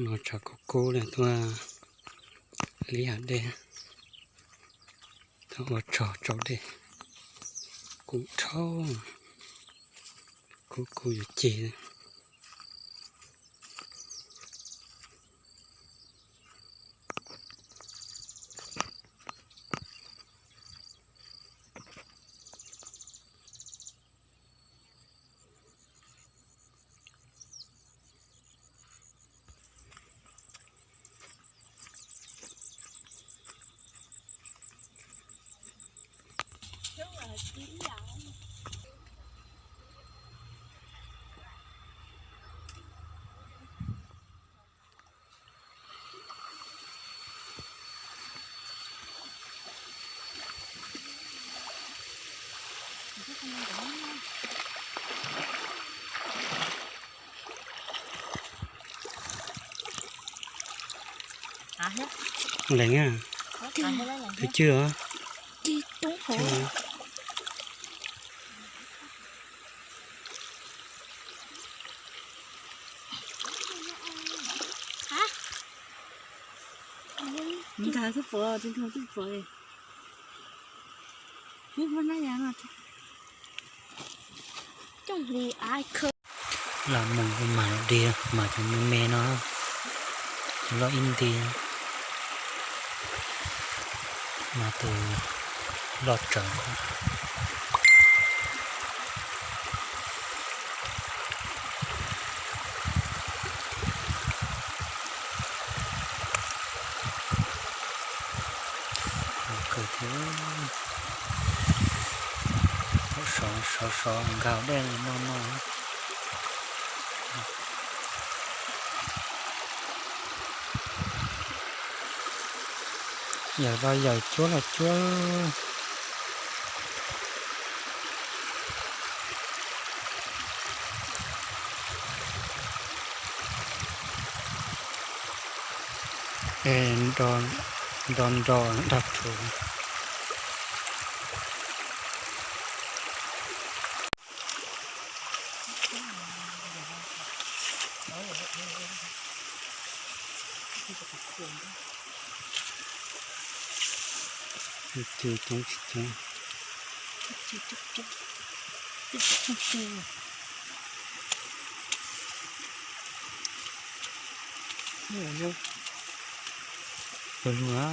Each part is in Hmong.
No tshav kub kub li tuaj liab dej, tuaj ua tsog tsau dej, kub dhau, kub kub yuav cig. Lees, tus cwj os. Los mus mas los dig mas cov me me no, cov loj ib nti, mas tus loj tsawv. Kawg thiab, sov sov sov nkag dej no no. Yawm los yawm, cuab los cuab. Es nro nro nrog rhuv. Cw coob tsis coob. Mus lug a.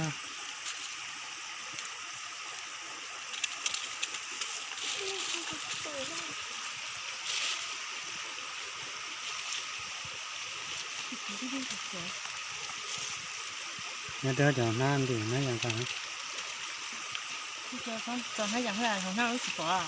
Nyob twb cov hnab ntim hnab yas tas. Cov hnab yas hnab tsis pom.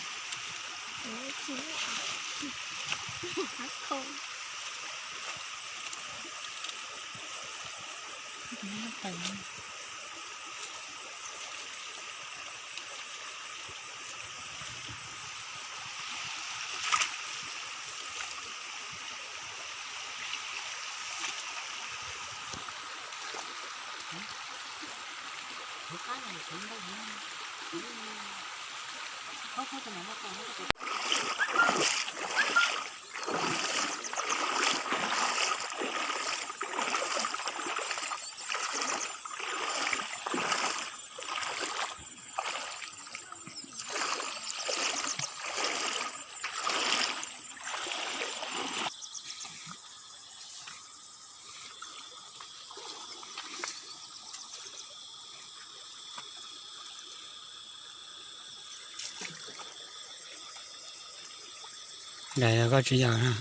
Daim koj tsis yam na.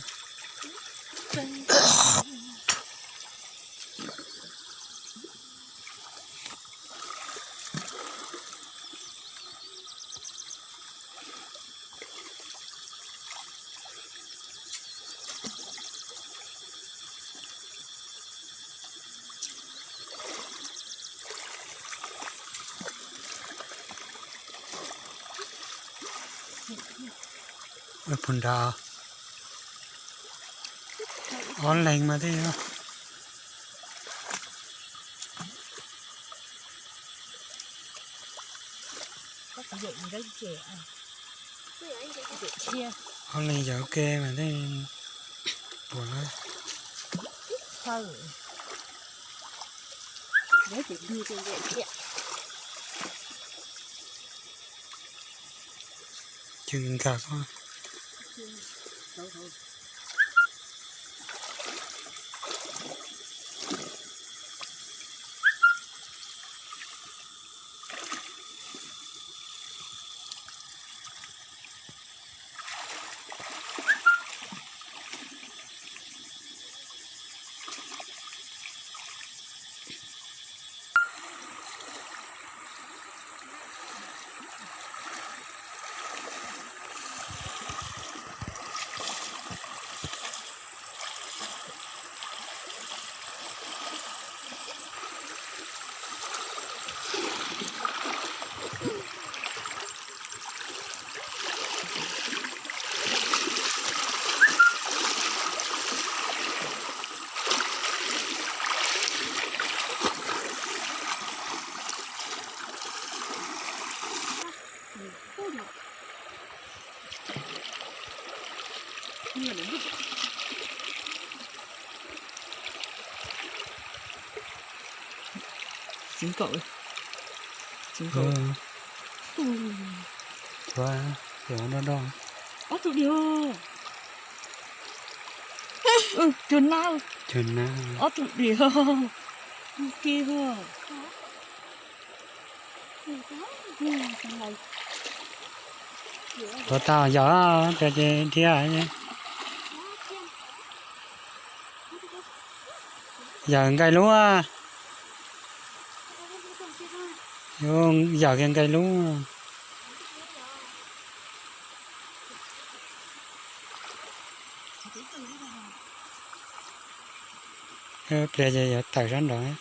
Pus nrad, ob leeg mas thiaj yog. Ob leeg yawm ua ke mas thiaj puas lawm. Cw nkag ko. Txiv nkaum, txiv nkaum. Cua, cua do do. Ob tug diam. Cua nab. Cua nab. Ob tug diam. Ua tau yawm pliag ces dhia. Yawm nqaij lub. Yawm kiag nqaij lub. Pliag ces yuav tawm sab nraud.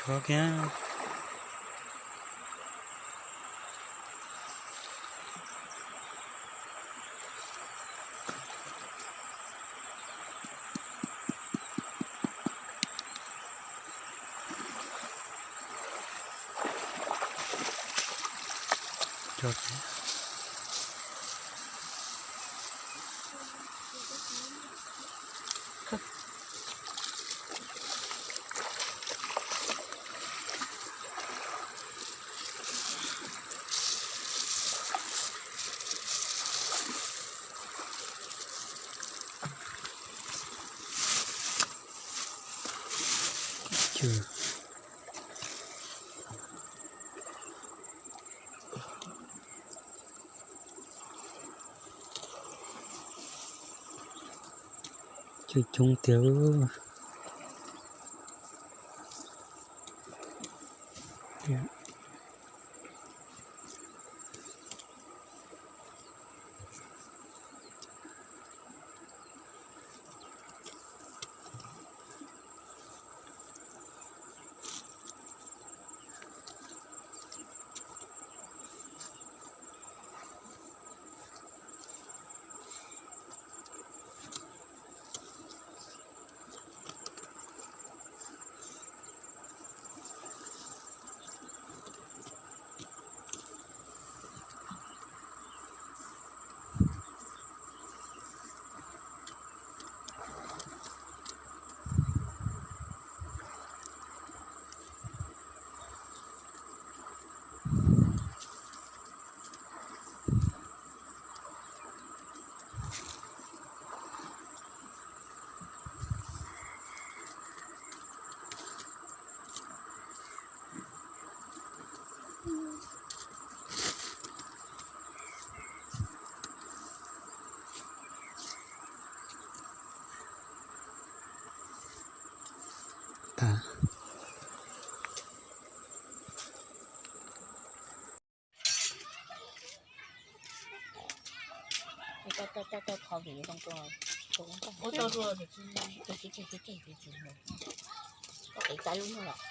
Cua kiag. Coob coob tiag. Tau tau tau tau kho vim zoo tua, tua ub ntag. Ua tau tua, tus tsis tseg tsis tseg tsis tseg, koj qiv tau lub no los.